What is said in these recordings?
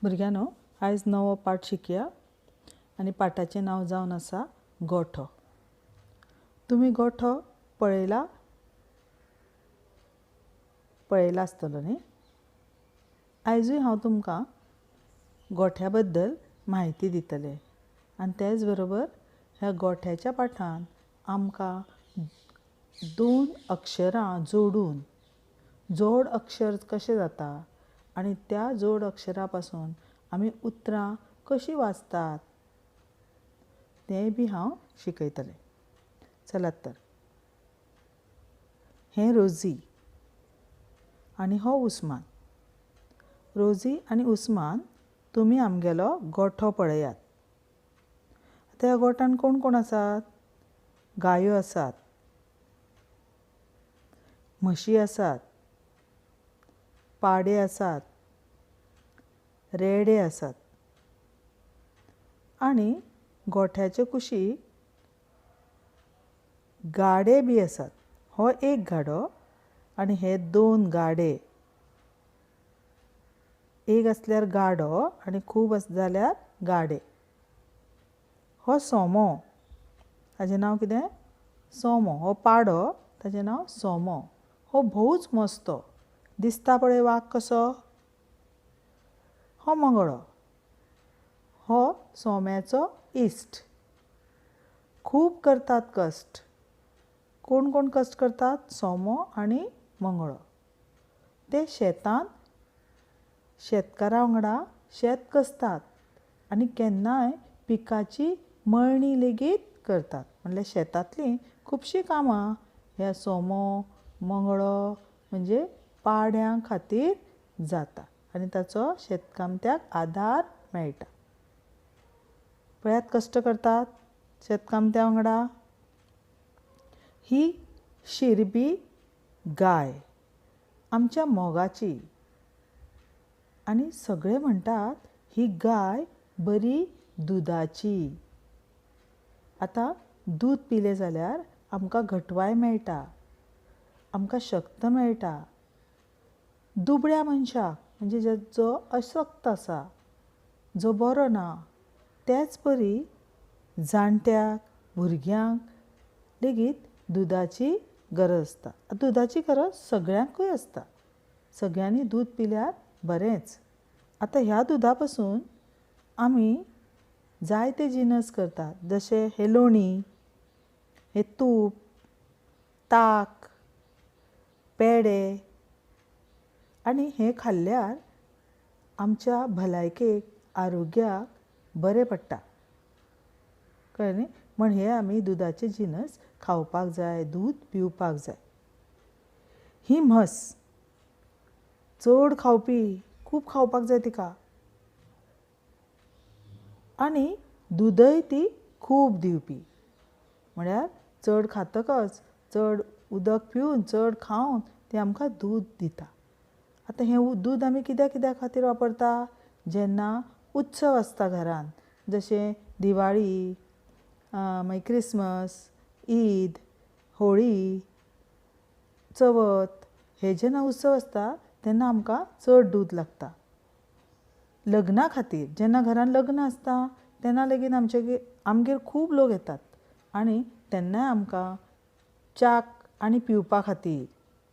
भुरग्यांनो, आयज नवो पाठ शिकया आनी पाठाचें नांव जावन आसा गोठो. तुमी गोठो पळयला? पळयला आसतलो न्ही? आयजूय हांव तुमकां गोठ्या बद्दल म्हायती दितलें आनी तेच बरोबर ह्या गोठ्याच्या पाठान आमकां दोन अक्षरां जोडून जोड अक्षर कशें जाता आनी त्या जोड अक्षरा पासून आमी उतरां कशीं वाचतात तेंय बी हांव शिकयतलें. चलात तर, हें रोजी आनी हो उस्मान. रोजी आनी उस्मान, तुमी आमगेलो गोठो पळयात. आतां ह्या गोठ्यान कोण कोण आसात? गायो आसात, म्हशी आसात, पाडे आसात, रेडे आसात आनी गोठ्याचे कुशीक गाडे बी आसात. हो एक गाडो आनी हे दोन गाडे. एक आसल्यार गाडो आनी खूब जाल्यार गाडे. हो सोमो, ताजें नांव कितें? सोमो. हो पाडो, ताजें नांव सोमो. हो भोवच मस्तो दिसता पळय वाग कसो. हो मंगळो, हो सोम्याचो इश्ट. खूब करतात कश्ट. कोण कोण कश्ट करतात? सोमो आनी मंगळो. ते शेतांत शेतकारा वांगडा शेत कसतात आनी केन्नाय पिकाची मळणी लेगीत करतात. म्हणल्यार शेतांतलीं खुबशीं कामां ह्या सोमो मंगळो म्हणजे पाड्यां खातीर जाता आनी ताचो शेतकामत्याक आदार मेळटा. पळयात कश्ट करतात शेतकामत्या वांगडा. ही शिरबी गाय आमच्या मोगाची आनी सगळे म्हणटात ही गाय बरी दुदाची. आतां दूद पिलें जाल्यार आमकां घटवाय मेळटा, आमकां शक्त मेळटा. दुबळ्या मनशाक म्हणजे जो अशक्त आसा, जो बरो ना, तेच परी जाणट्याक भुरग्यांक लेगीत दुदाची गरज आसता. दुदाची गरज सगळ्यांकूय आसता. सगळ्यांनी दूद पिल्यार बरेंच. आतां ह्या दुदा पसून आमी जायते जिनस करतात, जशें हें लोणी, हें तूप, ताक, पेडे. आनी हें खाल्ल्यार आमच्या भलायकेक, आरोग्याक बरें पडटा. कळ्ळें न्ही? म्हण हे आमी दुदाचे जिनस खावपाक जाय, दूद पिवपाक जाय. ही म्हस चड खावपी, खूब खावपाक जाय तिका आनी दुदय ती खूब दिवपी. म्हळ्यार चड खातकच, चड उदक पिवन, चड खावन ती आमकां दूद दिता. आतां हें दूद आमी कित्या कित्या खातीर वापरता? जेन्ना उत्सव आसता घरान, जशें दिवाळी, मागीर क्रिसमस, ईद, होळी, चवथ, हे जेन्ना उत्सव आसता तेन्ना आमकां चड दूद लागता. लग्ना खातीर जेन्ना घरान लग्न आसता तेन्ना लेगीत आमगेर खूब लोक येतात आनी तेन्नाय आमकां च्याक आनी पिवपा खातीर,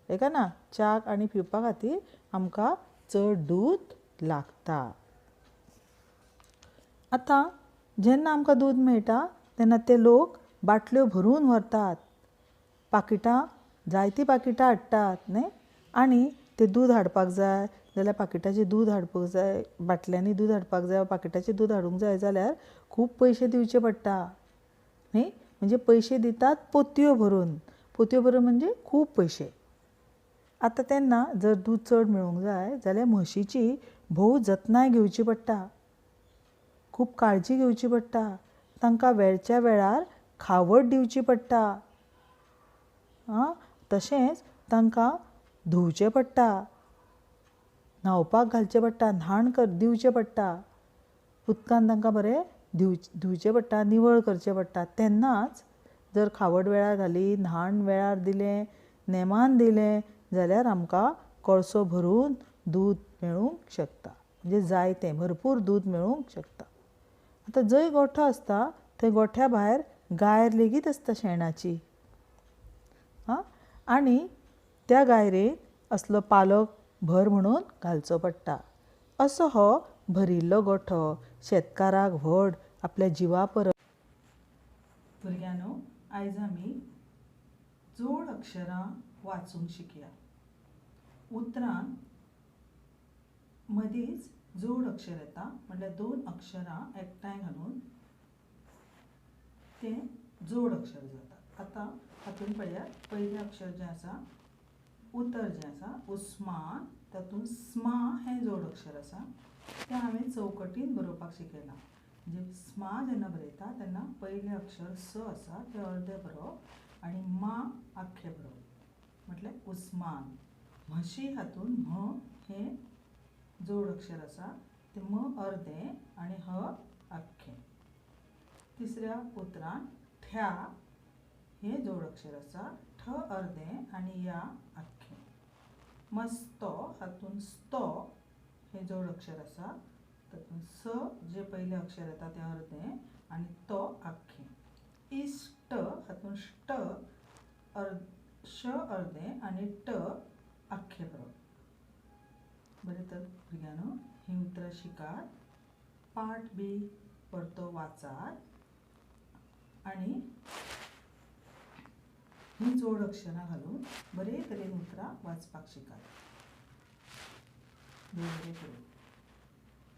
एका ना, च्याक आनी पिवपा खातीर आमकां चड दूद लागता. आतां जेन्ना आमकां दूद मेळटा तेन्ना ते लोक बाटल्यो भरून व्हरतात, पाकिटां, जायतीं पाकिटां हाडटात न्ही. आनी तें दूद हाडपाक जाय जाल्यार पाकिटाचें दूद हाडपाक जाय, बाटल्यांनी दूद हाडपाक जाय, पाकिटाचें दूद हाडूंक जाय जाल्यार खूब पयशे दिवचे पडटा न्ही. म्हणजे पयशे दितात पोतयो भरून, पोतयो भरून म्हणजे खूब पयशे. आतां तेन्ना जर दूद चड मेळूंक जाय जाल्यार म्हशीची भोव जतनाय घेवची पडटा, खूब काळजी घेवची पडटा, तांकां वेळच्या वेळार खावड दिवची पडटा, आं, तशेंच तांकां धुवचें पडटा, न्हांवपाक घालचें पडटा, न्हाण दिवचें पडटा, उदकान तांकां बरें धुवचें पडटा, निवळ करचें पडटा. तेन्नाच जर खावड वेळार घाली, न्हाण वेळार दिलें, नेमान दिलें जाल्यार आमकां कळसो भरून दूद मेळूंक शकता. म्हणजे जायतें भरपूर दूद मेळूंक शकता. आतां जंय गोठो आसता थंय गोठ्या भायर गायर लेगीत आसता शेणाची. आं, आनी त्या गायरेक असलो पालो भर म्हणून घालचो पडटा. असो हो भरिल्लो गोठो शेतकाराक व्हड आपल्या जिवा परस. भुरग्यांनो, आयज आमी जोड अक्षरां वाचूंक शिकया. उतरान मदींच जोड अक्षर येता, म्हणल्यार दोन अक्षरां एकठांय घालून तें जोड अक्षर जाता. आतां हातूंत पळयात, पयलें अक्षर जें आसा, उतर जें आसा उस्मान, तातूंत स्मा हें जोड अक्षर आसा. तें हांवें चौकटीन बरोवपाक शिकयलां. म्हणजे स्मा जेन्ना बरयता तेन्ना पयलें अक्षर स आसा तें अर्दें बरोवप आनी मा आख्खें बरोवप, म्हटल्यार उस्मान. म्हशी हातूंत म्ह हें जोड अक्षर आसा, तें म अर्दें आनी ह आख्खें. तिसऱ्या उतरान ठ्या हें जोड अक्षर आसा, ठ अर्दें आनी या आख्खें. मस्तो हातूंत स्तो हें जोड अक्षर आसा, तातूंत स जें पयलें अक्षर येता तें अर्दें आनी तो आख्खें. इश्ट हातूंत श्ट श अर्दें आनी ट आख्खें बरोवप. बरें, तर भुरग्यांनो, हीं उतरां शिकात, पाठ बी परतो वाचात आनी हीं जोड अक्षरां घालून बरे तरेन उतरां वाचपाक शिकात. देव बरें करूं.